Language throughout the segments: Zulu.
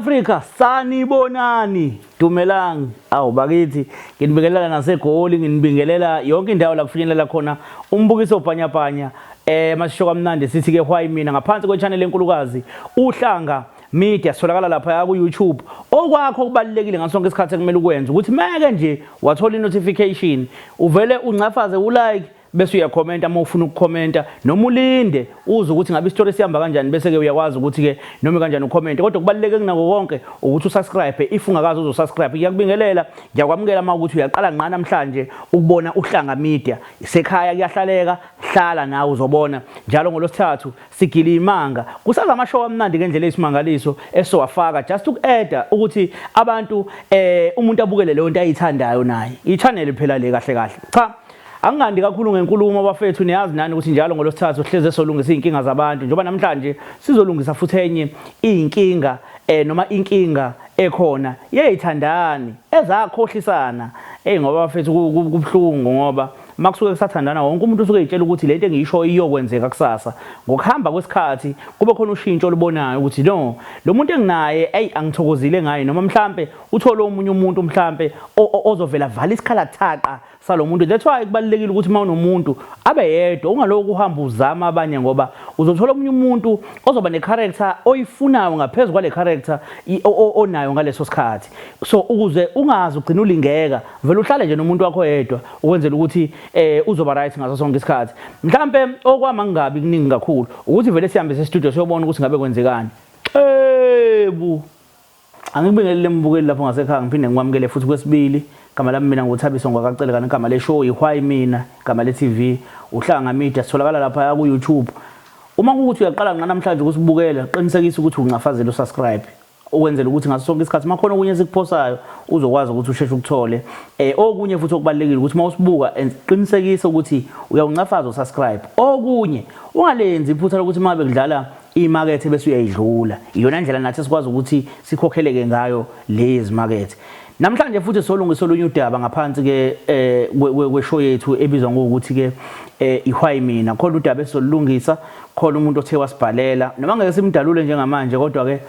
Afrika, sanibonani, dumelang. Awu bakithi, nginibingelela naseGoli, nginibingelela yonke indawo la kufinyelela khona umbukiso bhanyabhanya. Masisho kamnandi sithi ke hwayi mina ngaphansi kwe-channel enkulukazi Uhlanga Media, sitholakala lapha ku YouTube. Okwakho kubalulekile ngaso sonke isikhathi ekumele ukwenze ukuthi meke nje wathola i-notification uvele ungcafaze u-like bese uyakhomenta uma ufuna ukukhomenta, noma ulinde uze ukuthi ngabe isitori sihamba kanjani, bese ke uyakwazi ukuthi ke noma kanjani ukhomente. Kodwa kubaluleke kunako konke ukuthi usubscribe if ungakazi uzosubscribe. Ngiyakubingelela, ngiyakwamukela uma ukuthi uyaqala ngqa namhlanje ukubona Uhlanga Media. Isekhaya kuyahlaleka, hlala nawe uzobona njalo ngolosithathu sigila imanga kusaza amashow amnandi ngendlela eyisimangaliso esowafaka just uku-adda ukuthi abantu umuntu abukele leyo nto ayithandayo naye. I-channel phela le kahle kahle. Cha, angingandi kakhulu ngenkulumo bafethu, niyazi nani ukuthi njalo ngolosithathu sihleze solungisa iy'nkinga zabantu, njengoba namhlanje sizolungisa futhi enye iy'nkinga noma inkinga ekhona yey'thandani ezakhohlisana. Eyi ngoba bafethu kubuhlungu ngoba makusuke kusathandana wonke umuntu usuke ey'tshela ukuthi lento engiyishoyo iyokwenzeka kusasa. Ngokuhamba kwesikhathi kube khona ushintsho olubonayo ukuthi no, lo muntu enginaye eyi angithokozile ngaye, noma mhlampe uthole omunye umuntu mhlampe ozovela vala isikhala thaqa salo muntu. That's why kubalulekile ukuthi uma unomuntu abe yedwa, ungalokhu uhamba uzama abanye, ngoba uzothola omunye umuntu ozoba ne-character oyifunayo ngaphezu kwale character onayo ngaleso sikhathi. So ukuze ungaze ugcine ulingeka, vele uhlale nje nomuntu wakho yedwa ukwenzela ukuthi uzoba right ngaso sonke isikhathi. Mhlampe okwama kungabi kuningi kakhulu ukuthi vele sihambe se-studio siyobona ukuthi ngabe kwenzekani. Xebu, angikubingelele mbukeli lapho ngasekhaya, ngiphinde ngikwamukele futhi kwesibili. Igama lami mina nguThabiso Ngwakacele, kanti igama le-show ihwayi mina, igama le-TV Uhlanga Media. Sitholakala lapha ku-YouTube. Uma kuwukuthi uyaqala ngqa namhlanje ukusibukela, qinisekisa ukuthi ungcafazela usubscribe ukwenzela ukuthi ngaso sonke isikhathi makhona okunye esikuphosayo uzokwazi ukuthi usheshe ukuthole. Okunye futhi okubalulekile ukuthi uma usibuka qinisekisa ukuthi uyawuncafaza usubscribe. Okunye, ungalenzi iphutha lokuthi uma bekudlala imakethe bese uyayidlula. Iyona ndlela nathi esikwazi ukuthi sikhokheleke ngayo lezi makethe. Namhlanje futhi solungisa olunye udaba ngaphansi ke kweshow yethu ebizwa ngokuthi ke ihwayi mina. Khona udaba esizolungisa, khona umuntu othe wasibhalela, noma ngeke simdalule njengamanje, kodwa ke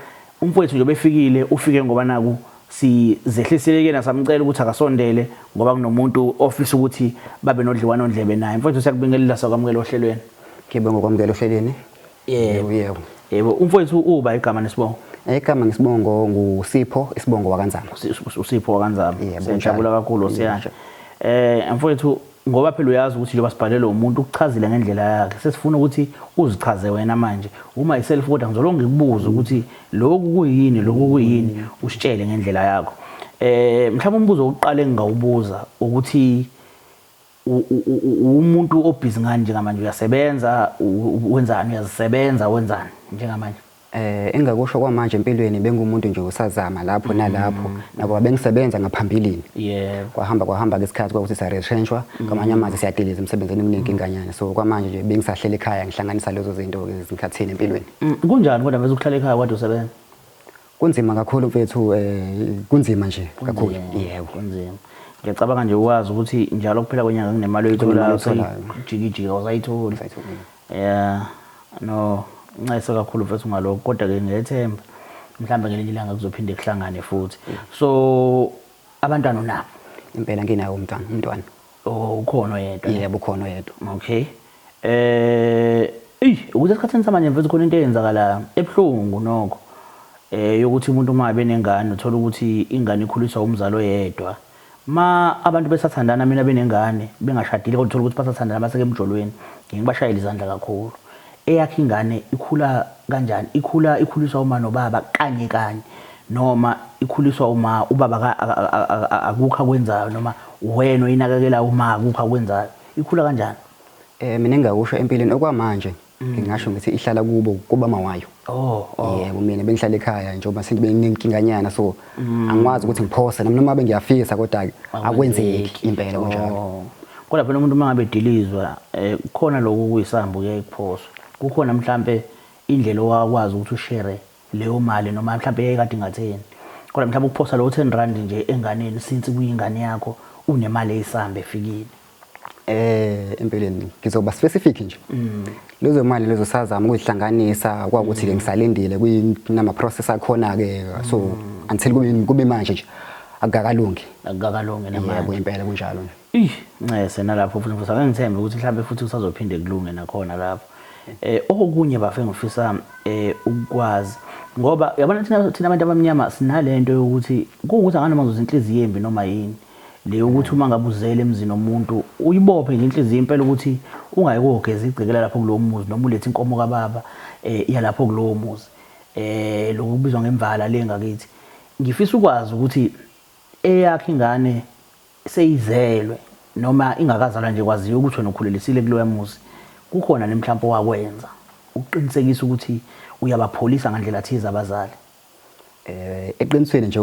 umfowethu nje befikile, ufike ngoba naku sizehlisile kuyena, samcela ukuthi akasondele ngoba kunomuntu ofisa ukuthi babe nodliwano ndlebe naye. Mfowethu, siyakubingelela, sakwamukela ohlelweni. Ngibonga ukwamukela ohlelweni. Yebo. Yebo. Yebo, umfowethu uba igama nesibongo? Igama ngesibongo nguSipho, isibongo wakaNzama. USipho wakaNzama. Siyajabula kakhulu siyasha. Mfowethu, ngoba phela uyazi ukuthi njengoba sibhalelwe umuntu ukuchazile ngendlela yakhe, sesifuna ukuthi uzichaze wena manje. Uma iself, kodwa ngizolokhu ngikubuza ukuthi lokhu kuyini, lokhu kuyini, usitshele ngendlela yakho. Mhlawumbe umbuzo wokuqala engingawubuza ukuthi umuntu obhizi ngani njengamanje? Uyasebenza, wenzani, uyazisebenza, wenzani njengamanje? Engakusho kwamanje empilweni, bengumuntu nje usazama lapho nalapho, nakuba bengisebenza ngaphambilini. Kwahamba kwahamba ke isikhathi kwakuthi saretrenchwa, ngamanye amazwi siyadiliza emsebenzini, kunenkinganyana. So kwamanje nje bengisahlela ekhaya, ngihlanganisa lezo zinto ke ezikhathini empilweni. Kunjani kodwa mfethu ukuhlala ekhaya kodwa usebenza? Kunzima kakhulu mfethu, kunzima nje kakhulu. Yebo. Kunzima. Ngiyacabanga nje ukwazi ukuthi njalo kuphela kwenyanga kunemali oyitholayo, jikijika awusayitholi. Yeah. No, ncese kakhulu mfethu ngalokho, kodwa ke ngiyethemba mhlawumbe ngelinye ilanga kuzophinde kuhlangane futhi. So abantwana unabo? Impela nginawo umntwana. Oh, ukhona oyedwa? Yebo, ukhona oyedwa. Okay. Ukuthi esikhathini samanje mfethu khona into eyenzakalayo ebuhlungu nokho. Yokuthi umuntu uma benengane uthola ukuthi ingane ikhuliswa umzali oyedwa. Ma abantu besathandana, mina benengane bengashadile, kodwa uthola ukuthi basathandana, baseke emjolweni, ngibashayela izandla kakhulu. Eyakhe ingane ikhula kanjani? Ikhula ikhuliswa uma nobaba kanye kanye, noma ikhuliswa uma ubaba akukho akwenzayo, noma wena oyinakekela uma akukho akwenzayo? Ikhula kanjani? Mina engingakusho empilweni okwamanje, ngingasho ngithi ihlala kubo kubama wayo. Oh. Yebo, mina bengihlala ekhaya njengoba senginenkinganyana, so angikwazi ukuthi ngiphose nami noma bengiyafisa, kodwa akwenzeki impela kunjalo. Oh. Kodwa phela umuntu uma ngabe edilizwa khona lokhu kuyisambo kuyaye kuphoswe. Kukhona mhlambe indlela owakwazi ukuthi ushare leyo mali, noma mhlambe yayikade ingatheni. Kodwa mhlambe ukuphosa lo 10 rand nje enganeni, since kuyingane yakho, unemali eyisambe efikile. Empeleni ngizoba specific nje. Lezo mali lezo sazama ukuzihlanganisa kwakuthi ke ngisalindile kunama process akhona ke, so until kube manje nje akukakalungi. Akukakalungi namanje. Yebo, impela kunjalo nje. Ih, ncese nalapho futhi mfowethu, ake ngithembe ukuthi mhlawumbe futhi kusazophinde kulunge nakhona lapho. Okunye bafe ngifisa ukukwazi, ngoba yabona thina abantu abamnyama sinalento yokuthi kuwukuthi anganoma ngizoza inhliziyo embi noma yini. Le yokuthi uma ngabe uzele emzini womuntu uyibophe nje inhliziyo impela ukuthi ungayi kogeza igceke lapho kulowo muzi noma ulethe inkomo kababa yalapho kulowo muzi. Lokhu kubizwa ngemvala le ngakithi. Ngifisa ukwazi ukuthi eyakhe ingane seyizelwe noma ingakazalwa nje, kwaziwa ukuthi wena ukhulelisile kuloya muzi, kukhona ne mhlawumbe owakwenza ukuqinisekisa ukuthi uyabapholisa ngandlela thize abazali? Eqinisweni nje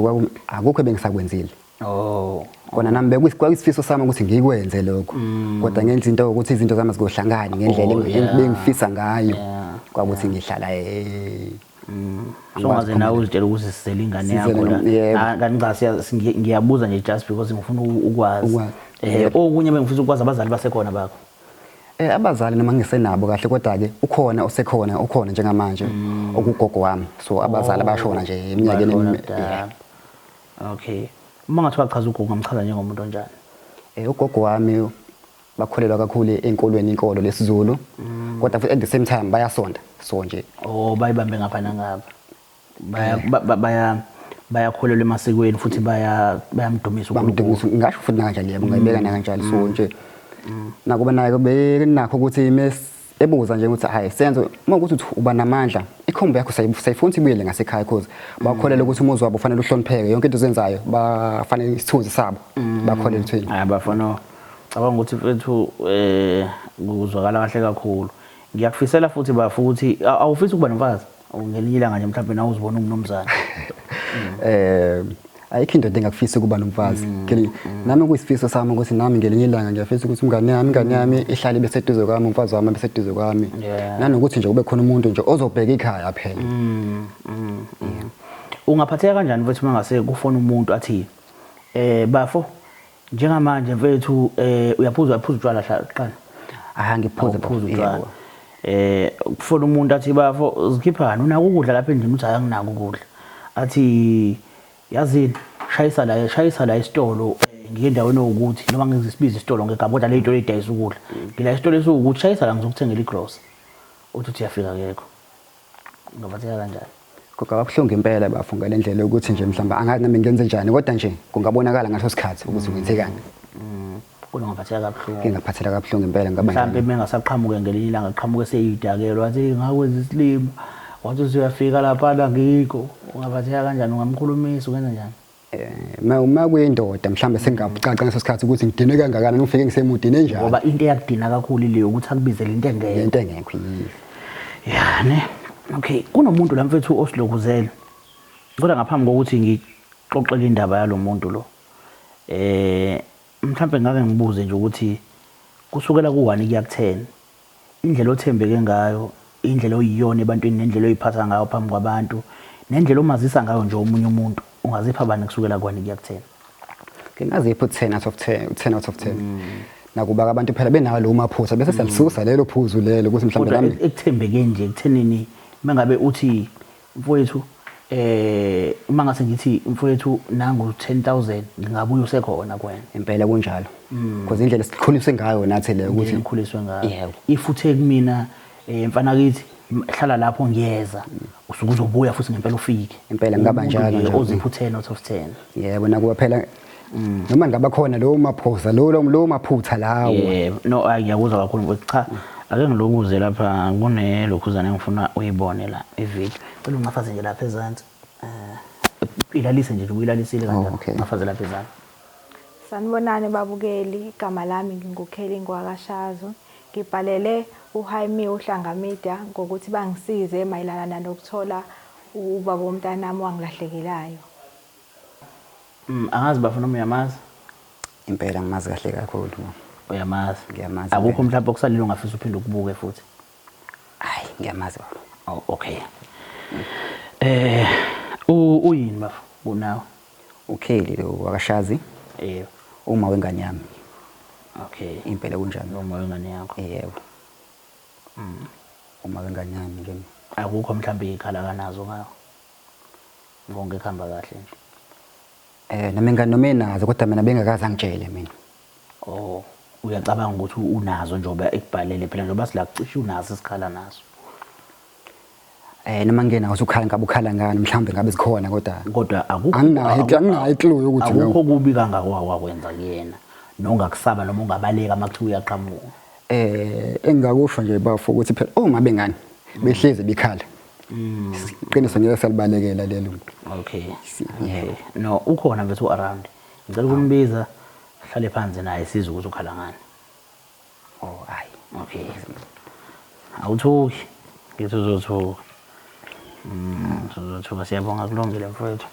akukho ebengisakwenzile. Oh. Kona nami bekuyisifiso sami ukuthi ngikwenze lokho. Kodwa ngenza into ukuthi izinto zami zikohlangana ngendlela ebengifisa ngayo. Kwakuthi ngihlala Songaze nawe uzitshela ukuthi sizele ingane yakho la. Kanti cha, ngiyabuza nje just because ngifuna ukwazi. Okunye bengifisa ukwazi, abazali basekhona bakho? Abazali noma ngisenabo kahle, kodwa ke ukhona osekhona, ukhona njengamanje, okugogo wami. So abazali abashona nje eminyakeni. Bashona kudala. Okay. Uma ngathiwa chaza ugogo, ngamchaza njengomuntu onjani? Ugogo wami bakholelwa kakhulu enkolweni, inkolo lesiZulu. Kodwa futhi at the same time bayasonta. So nje Oh, bayibambe ngapha nangapha. Baya baya bayakholelwa emasikweni futhi bayamdumisa uNkulunkulu. Bamdumisa, ngasho futhi nakanjalo, yebo, ngayibeka nakanjalo. So nje nakuba naye benakho ukuthi mes ebuza nje ukuthi, hayi Senzo, uma ukuthi uthi uba namandla, ikhombo yakho sayifuna ukuthi ibuyele ngasekhaya, cause bakholelwa ukuthi umuzi wabo ufanele uhlonipheke, yonke into ozenzayo bafanele isithunzi sabo, bakholelwa ukuthi Hayi bafana, cabanga ukuthi mfethu kuzwakala kahle kakhulu. Ngiyakufisela futhi bafu ukuthi awufisi ukuba nomfazi ngelinye ilanga nje, mhlawumbe nawe uzibona ungumnumzane. Ayikho indoda engakufisa ukuba nomfazi. Nami kuyisifiso sami ukuthi nami ngelinye ilanga ngiyafisa ukuthi umngane yami, ingane yami ihlale ibe seduze kwami, umfazi wami abe seduze kwami. Nanokuthi nje kube khona umuntu nje ozobheka ikhaya phela. Ungaphatheka kanjani mfethu uma ngase kufona umuntu athi, bafo, njengamanje mfethu, uyaphuza utshwala qala? Ah, ngiphuza. Awuphuzi utshwala. Kufona umuntu athi, bafo, zikhiphani, unako ukudla lapha endlini? Uthi, hayi, anginako ukudla. Athi, yazini, shayisa la esitolo, ngiye endaweni ewukuthi, noma ngizisibiza isitolo ngegama, kodwa le y'tolo ey'dayisa ukudla, ngila esitolo esiwukuthi, shayisa la ngizokuthengela igrosa. Uthi uyafika, akekho. Ungaphatheka kanjani? Kungaba buhlungu impela bafo, ngale ndlela yokuthi nje mhlawumbe angazi nami ngenze njani, kodwa nje kungabonakala ngaleso sikhathi ukuthi kwenzekani. Kodwa ungaphatheka kabuhlungu. Ngingaphatheka kabuhlungu impela, ngaba Mhlawumbe uma engasaqhamuke ngelinye ilanga, aqhamuke seyidakelwa, wathi, "Hey, ngakwenza isilima," wathi usuyafika laphana ngikho, ungaphatheka kanjani? Ungamkhulumisa? Ungenza njani? Ma kuyindoda mhlawumbe sengabucaca ngaleso sikhathi ukuthi ngidinwe kangakanani, ngifike ngisemudini enjani. Ngoba into eyakudina kakhulu ile yokuthi akubizele into engekho. Into engekho, yiyo. Ya ne, okay, kunomuntu la mfethu osilokhuzele, kodwa ngaphambi kokuthi ngixoxele indaba yalo muntu lo, mhlawumbe ngake ngibuze nje ukuthi kusukela ku-1 kuya ku-10, indlela othembeke ngayo, indlela oyiyona ebantwini, nendlela oyiphatha ngayo phambi kwabantu, nendlela omazisa ngayo nje omunye umuntu, ungazipha bani kusukela ku-1 kuya ku-10? Ngingazipha u-10 out of 10, u-10 out of 10. Nakuba abantu phela benawo lowo maphutha, bese siyalisusa lelo phuzu lelo ukuthi mhlawumbe Kodwa nami ekuthembekeni nje, ekuthenini uma ngabe uthi, mfowethu, uma ngase ngithi, mfowethu, nangu 10,000, ngingabuya usekhona kuwena? Impela kunjalo, because indlela esikhuliswe ngayo nathi le ukuthi ukuthi ngikhuliswe ngayo. Yebo. Ifuthe kumina, mfana kithi, hlala lapho ngiyeza, usuke uzobuya futhi ngempela ufike. Impela ngaba Umuntu njalo nje nje. ozipha u-10 out of 10. Yebo, nakuba phela noma ngaba khona lowo maphosa, lowo maphutha lawo. Yebo, no, hayi, ngiyakuzwa kakhulu mfowethu. Cha, ake ngilokuze lapha kunelokhuzana engifuna uyibone la, ivideo. Cela uncafaze nje lapha ezansi, ilalise nje, uyilalisile kanjalo. Oh, okay. Uncafaze lapha ezansi. Sanibonani babukeli, igama lami nginguKelly Ngwakashazo. Ngibhalele uHaimi uHlanga Media ngokuthi bangisize mayelana nokuthola ubaba womntanami wangilahlekelayo. Angazi bafuna noma uyamazi. Impela ngimazi kahle kakhulu. Uyamazi? Ngiyamazi. Akukho Impela. mhlawumbe okusalile ongafisa uphinde ukubuke futhi? Hayi, ngiyamazi baba. Oh, okay. Uyini bafo kunawe? uKelly lo wakashazi. Yebo. Uma wengane yami. Okay. Impela kunjalo. Noma wengane yakho. Yebo. Uma wengane yami nje. Akukho mhlawumbe ikhala kanazo ngayo. Konke kuhamba kahle nje. Nami ingane noma enazo kodwa mina bengakaze angitshele mina. Oh, uyacabanga ukuthi unazo njengoba ekubhalele phela njengoba sila cishe unazo isikhala naso. Noma ngenawo usukhala ngabe ukhala ngani mhlawumbe ngabe zikhona kodwa Kodwa akukho anginayo iclue yokuthi no. Akukho kubi kangako wakwenza kuyena. Nongakusaba noma ungabaleka makuthiwa uyaqhamuka. Engingakusho nje bafo ukuthi phela uma bengane behlezi bikhala. Iqiniso ngeke salibalekela lelo. Okay. Yebo. No, ukhona mfethu around. Ngicela ukumbiza hlale phansi naye sizwe ukuthi ukhala ngani. Oh, hayi. Okay. Awuthuki. Ngithi uzothuka. Uzothuka siyabonga kulungile mfowethu.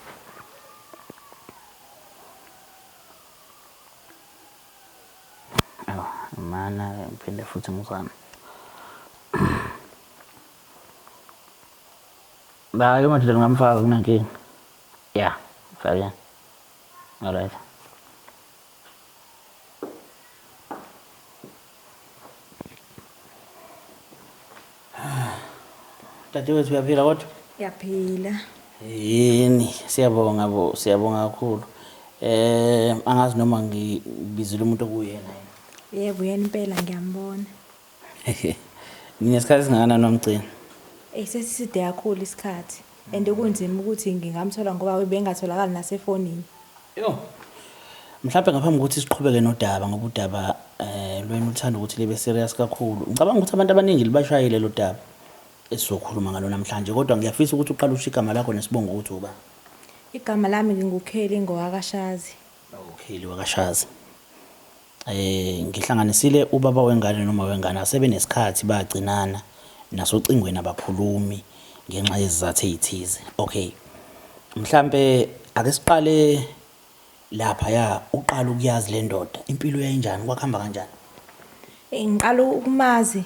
Awu, mana ngiphinde futhi ngizame. Hayi madoda ngingamfaka kunankinga. Yeah, fake. All right. Dadewethu uyaphila kodwa? Ngiyaphila. Yini, siyabonga bo, siyabonga kakhulu. Angazi noma ngibizile umuntu okuyena yini. Yebo, yena impela ngiyambona. Nginesikhathi singakanani nomgcina? Sesiside kakhulu isikhathi. And kunzima ukuthi ngingamthola ngoba bengatholakali nasefonini. Yo. Mhlawumbe ngaphambi kokuthi siqhubeke nodaba ngoba udaba lwenu uthanda ukuthi libe serious kakhulu. Ngicabanga ukuthi abantu abaningi libashayile lo daba esizokhuluma ngalo namhlanje kodwa ngiyafisa ukuthi uqale usho igama lakho nesibongo ukuthi uba. Igama lami nginguKelly ngowakaShazi. uKelly wakaShazi. Ngihlanganisile ubaba wengane noma wengane asebenesikhathi bagcinana nasocingweni abakhulumi ngenxa yezizathu ezithize. Okay. Mhlambe ake siqale lapha ya uqala ukuyazi le ndoda impilo yayinjani kwakuhamba kanjani? Ngiqala ukumazi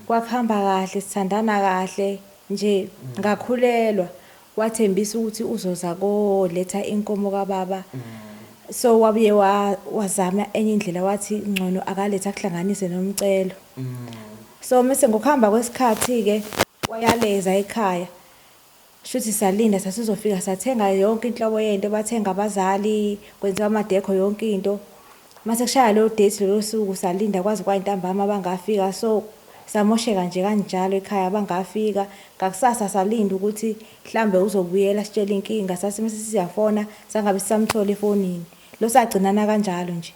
kwakuhamba kahle sithandana kahle nje ngakhulelwa wathembisa ukuthi uzoza koletha inkomo kababa. So wabuye wazama enye indlela wathi ngcono akaletha kuhlanganise nomcelo. So mase ngokuhamba kwesikhathi ke wayaleza ekhaya. Shuthi salinda sasizofika sathenga yonke inhlobo yento bathenga abazali kwenziwa amadekho yonke into. Mase kushaya lo date lolo suku salinda kwaze kwayintambama bangafika so samosheka nje kanjalo ekhaya bangafika. Ngakusasa salinda ukuthi mhlambe uzobuyela sitshele inkinga sathi mase siyafona sangabe sisamthola efonini. Lo sagcinana kanjalo nje.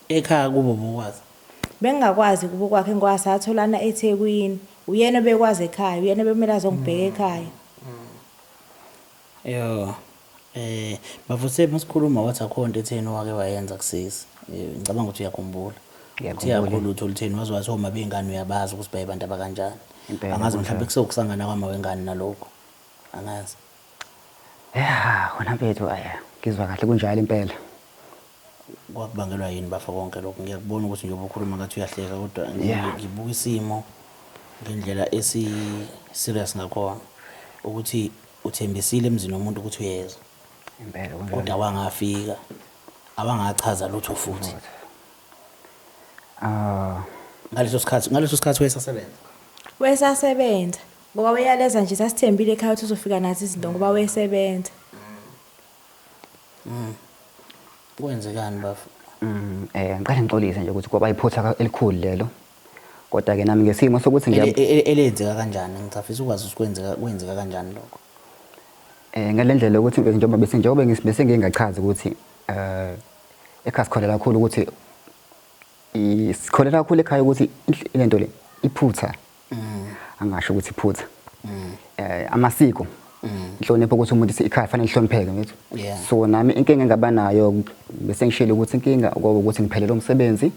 Ekhaya kubo bokwazi? Bengingakwazi kubo kwakhe ngoba satholana eThekwini. Uyena obekwazi ekhaya, uyena obemele azongibheka ekhaya. Yo. Bafuse masikhuluma wathi akho into etheni owake wayenza kusisi. Ngicabanga ukuthi uyakhumbula. Uthi yakho lutho olutheni waze wathi oma bengane uyabazi ukuthi bayibantu abakanjani. Angazi mhlawumbe kusekusangana kwama wengane nalokho. Angazi. Yeah, khona mfethu aya ngizwa kahle kunjalo impela. Kwakubangelwa yini bafa konke lokho? Ngiyakubona ukuthi njengoba ukhuluma ngathi uyahleka kodwa ngibuka isimo ngendlela esi serious ngakhona ukuthi uthembisile emzini womuntu ukuthi uyeza. Impela kunjalo. Kodwa wangafika abangachaza lutho futhi. Ngaleso sikhathi wayesasebenza. Wayesasebenza ngoba wayaleza nje sasithembile ekhaya ukuthi uzofika nathi izinto ngoba wayesebenza. Kwenzekani bafo? Ngiqale ngixolise nje ukuthi kwaba iphutha elikhulu lelo. Kodwa ke nami ngesimo sokuthi elenzeka kanjani? Ngisafisa ukwazi ukuthi kwenzeka kanjani lokho. Ngalendlela ukuthi njengoba bese ngingachazi ukuthi ekhaya sikholela kakhulu ukuthi sikholela kakhulu ekhaya ukuthi lento le iphutha. Angasho ukuthi iphutha. Amasiko. Inhlonipho ukuthi umuntu ikhaya fanele lihlonipheke ngithi. So nami inkinga engaba nayo bese ngishilo ukuthi inkinga ngoba ukuthi ngiphelele umsebenzi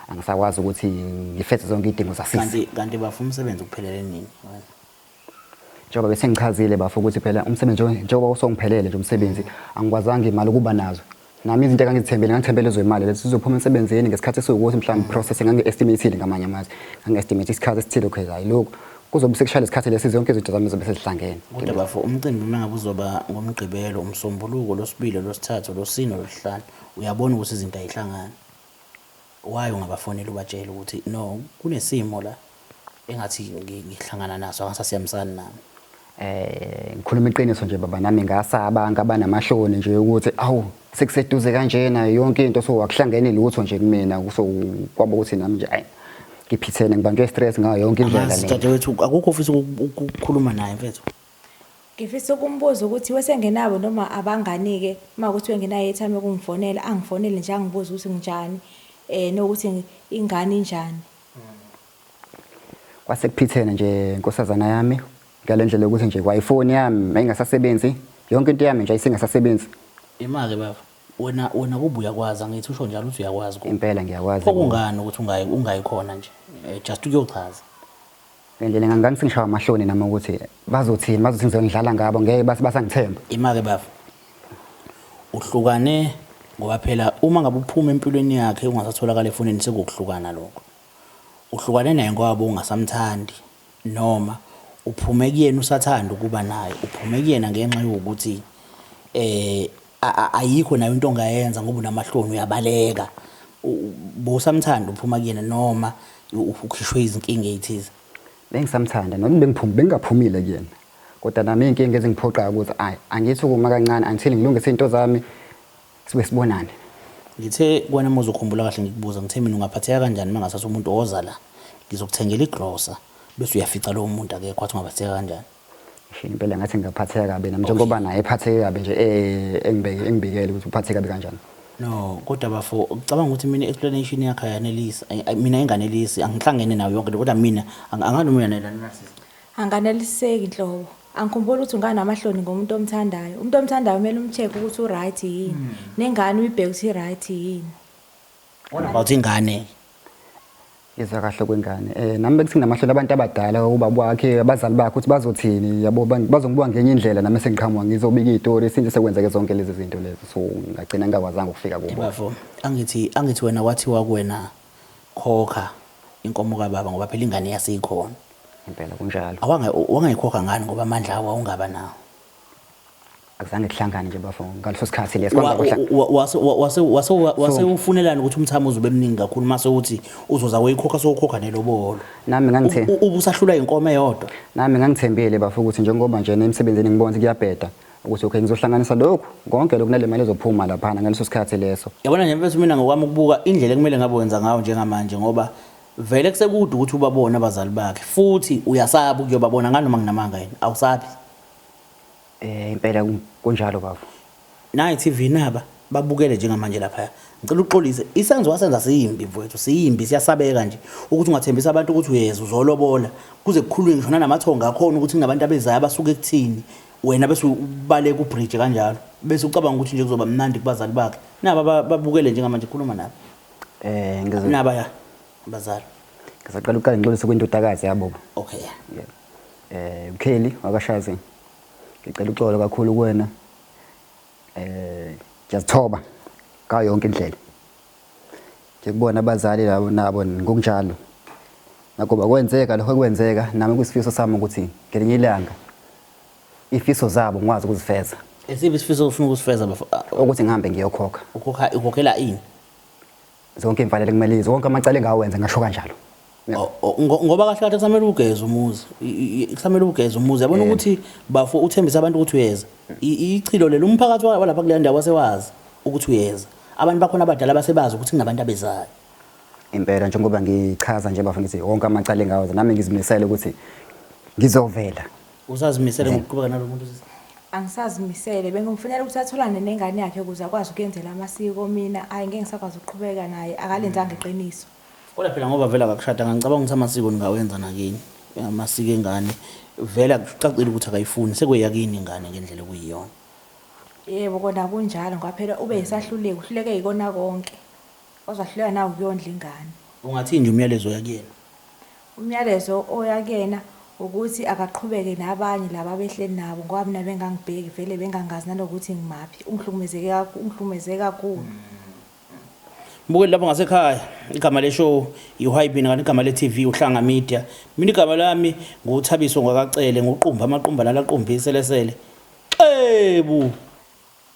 angisakwazi ukuthi ngifeze zonke izidingo zasisi. Kanti bafu umsebenzi ukuphelele nini? Njengoba bese ngichazile bafu ukuthi phela umsebenzi njengoba usongiphelele nje umsebenzi angikwazanga imali ukuba nazo. Nami izinto engangizithembele ngangithembele ezemali lezi sizophuma emsebenzini ngesikhathi esiwukuthi mhlawumbe process ngangi-estimateile ngamanye amazwi. Ngangi-estimate isikhathi esithile okay hayi lokhu kuzobe sekushaya isikhathi lesi zonke izinto zami zobe sezihlangene. Kodwa bafo umcimbi uma ngabe uzoba ngoMgqibelo, uMsombuluko, Lwesibili, Lwesithathu, Lwesine, Lwesihlanu uyabona ukuthi izinto ayihlangani. Why ungabafonela ubatshele ukuthi no kunesimo la engathi ngihlangana naso angasasiyamisani nami? Ngikhuluma iqiniso nje baba, nami ngasaba, ngaba namahloni nje ukuthi awu sekuseduze kanjena yonke into, so akuhlangene lutho nje kumina, so kwaba ukuthi nami nje ayi ngiphithene, ngibanjwe stress ngayo yonke indlela Angazi mina. Dadewethu, akukho ofisa ukukhuluma naye mfethu? Ngifisa ukumbuza ukuthi wesengenabo noma abangani-ke, uma kuwukuthi wengenayo i-airtime yokungifonela, angifonele nje angibuze ukuthi nginjani, nokuthi ingane injani. Kwase kuphithene nje nkosazana yami ngale ndlela yokuthi nje kwayifoni yami ayingasasebenzi, yonke into yami nje ayisingasasebenzi. Ima-ke baba, wena kuba uyakwazi, angithi usho njalo ukuthi uyakwazi kuba. Impela ngiyakwazi. Pho kungani ukuthi ungayi khona nje, just ukuyochaza? Ngendlela ngangisishaya amahloni nami ukuthi bazothini, bazothi ngizongidlala ngabo, ngeke basangithemba. Ima-ke baba, uhlukane ngoba phela uma ngabe uphuma empilweni yakhe ungasatholakala efonini sekuwukuhlukana lokho. Uhlukane naye ngoba ungasamthandi noma uphume kuyena usathanda ukuba naye, uphume kuyena ngenxa yokuthi ayikho nayo into ongayenza ngoba unamahloni uyabaleka. Bowusamthanda uphuma kuyena noma ukhishwe izinkinga ezithize? Bengisamthanda noma bengingaphumile kuyena. Kodwa nami iy'nkinga ezingiphoqayo ukuthi ayi angithi ukuma kancane until ngilungise iy'nto zami sibe sibonane. Ngithe kuwena uma uzokhumbula kahle ngikubuza, ngithe mina ungaphatheka kanjani uma ngathatha umuntu oza la, ngizokuthengela igrosa bese uyafica lowo muntu akekho, wathi ungaphatheka kanjani? Ngisho impela ngathi ngingaphatheka kabi nami njengoba naye ephatheke kabi nje engibikele ukuthi uphatheke kabi kanjani. No, kodwa bafo ucabanga ukuthi mina i-explanation yakhe ayanelisi, mina inganelisi, angihlangene nayo yonke kodwa mina anganoma uyanelana nasisi. Anganeliseki nhlobo. Angikhumbuli ukuthi unganamahloni ngomuntu omthandayo. Umuntu omthandayo kumele umcheck ukuthi u-right yini. Nengane uyibheke ukuthi i-right yini. What about ingane? Ngizwa kahle kwengane. Nami bekuthi nginamahloni abantu abadala, ubaba wakhe, abazali bakhe ukuthi bazothini, yabo, bazongibuka ngenye indlela nami sengiqhamuka ngizobika izitori since sekwenzeke zonke lezi zinto lezi. So ngagcina ngingakwazanga ukufika kubo. Bafo, angithi wena kwathiwa kuwena khokha inkomo kababa ngoba phela ingane yasikhona. Impela kunjalo. Wangayikhokha ngani ngoba amandla awo awungaba nawo? Akuzange kuhlangane nje bafo ngaleso sikhathi leso. Wase ufunelani ukuthi umthamo uzobe mningi kakhulu mase uthi uzoza uyikhokha sowukhokha nelobolo. Nami ngangithe ubusahlula inkomo eyodwa. Nami ngangithembile bafo ukuthi njengoba nje emsebenzini ngibona ukuthi kuyabheda ukuthi okay ngizohlanganisa lokhu konke lokhu nale mali ezophuma lapha ngaleso sikhathi leso. Yabona nje mfethu mina ngokwami ukubuka indlela ekumele ngabe wenza ngayo njengamanje ngoba vele kusekude ukuthi ubabone abazali bakhe futhi uyasaba ukuyobabona nganoma nginamanga yini awusabi. Impela kunjalo bafo. Nayi TV naba babukele njengamanje lapha. Ngicela uxolise isenzo wasenza siyimbi mfowethu siyimbi siyasabeka nje ukuthi ungathembisa abantu ukuthi uyeza uzolobola kuze kukhulunywe ngisho namathonga akhona ukuthi kunabantu abezayo abasuke ekuthini wena bese ubaleka ubridge kanjalo bese ucabanga ukuthi nje kuzoba mnandi kubazali bakhe. Naba babukele njengamanje khuluma nabo. Naba ya abazali. Ngizoqala ukuqala ngixolise kwindodakazi yabo. Okay. Yeah. uKelly wakashazi. Ngicela uxolo kakhulu kuwena. Ngiyazithoba ngayo yonke indlela. Ngikubona abazali labo nabo ngokunjalo. Nakuba kwenzeka lokho kwenzeka nami kusifiso sami ukuthi ngelinye ilanga ifiso zabo ngikwazi ukuzifeza. Esiphi isifiso ofuna ukusifeza bafo? Ukuthi ngihambe ngiyokhokha. Ukhokha ukhokhela ini? Zonke imfanelo kumele izwe, wonke amacala engawenza ngasho kanjalo. Ngoba kahle kahle kusamele ugeze umuzi. Kusamele ugeze umuzi. Yabona ukuthi bafo uthembisa abantu ukuthi uyeza. Ichilo lelo umphakathi walapha kule ndawo wasewazi ukuthi uyeza. Abantu bakhona abadala basebazi ukuthi kunabantu abezayo. Impela njengoba ngichaza nje bafo ngithi wonke amacala engawenza nami ngizimisele ukuthi ngizovela. Usazimisele ngokuqhubeka nalo muntu sisi? Angisazimisele, bengimfunela ukuthi atholane nengane yakhe ukuze akwazi ukuyenzela amasiko. Mina ayi ngeke ngisakwazi ukuqhubeka naye, akalenzanga iqiniso. Kodwa phela ngoba vele akakushada ngicabanga ukuthi amasiko ningawenza nakini. Amasiko engane vele akucacile ukuthi akayifuni sekuyakini ingane ngendlela okuyiyona. Yebo kona kunjalo ngoba phela ube yisahluleki, uhluleke yikona konke. Wazahluleka nawe ukuyondla ingane. Ungathini nje umyalezo oyakuyena? Umyalezo oyakuyena ukuthi akaqhubeke nabanye laba abehleli nabo ngoba mina bengangibheki vele bengangazi nanokuthi ngimaphi. Ungihlukumezeke kakhulu, ungihlukumeze kakhulu. Mbukeli lapho ngasekhaya, igama le show iHwayibini kanti igama le TV uHlanga Media. Mina igama lami nguThabiso ngwakacele nguqumba amaqumba nalaqumba iselesele. Xebu.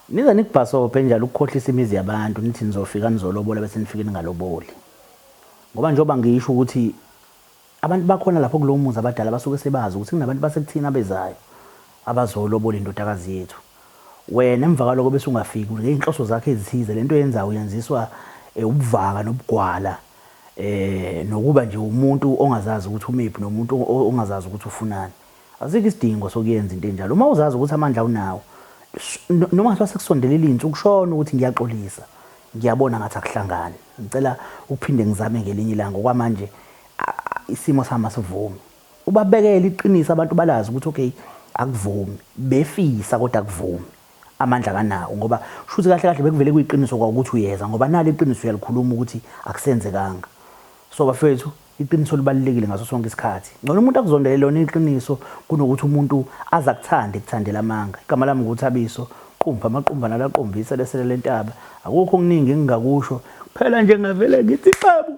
Nize nikubhasobhe njalo ukukhohlisa imizi yabantu nithi nizofika nizolobola bese nifike ningaloboli. Ngoba njengoba ngisho ukuthi abantu bakhona lapho kulowo muzi abadala basuke sebazi ukuthi kunabantu basekuthini abezayo abazolobola indodakazi yethu. Wena emva kwaloko bese ungafiki ngey'nhloso zakho ezithize lento oyenzayo uyenziswa eh, ubuvaka nobugwala eh nokuba nje umuntu ongazazi ukuthi umephi nomuntu ongazazi ukuthi ufunani. Asikho isidingo sokuyenza into enjalo. Uma uzazi ukuthi amandla unawo noma ngathiwa sekusondelile iy'nsuku shona ukuthi ngiyaxolisa ngiyabona ngathi akuhlangani ngicela ukuphinde ngizame ngelinye ilanga okwamanje isimo sami asivumi ubabekele iqiniso abantu balazi ukuthi okay akuvumi befisa kodwa akuvumi amandla kanawo ngoba shuthi kahle kahle bekuvele kuyiqiniso kwakuthi uyeza ngoba nalo iqiniso uyalikhuluma ukuthi akusenzekanga so bafethu Iqiniso libalulekile ngaso sonke isikhathi. Ngcono umuntu akuzondele lona iqiniso kunokuthi umuntu aze akuthande ekuthandela amanga. Igama lami nguThabiso Qumba, amaqumba nalaqumbisa lesele lentaba. Akukho okuningi engingakusho. Kuphela nje ngavele ngithi xebu.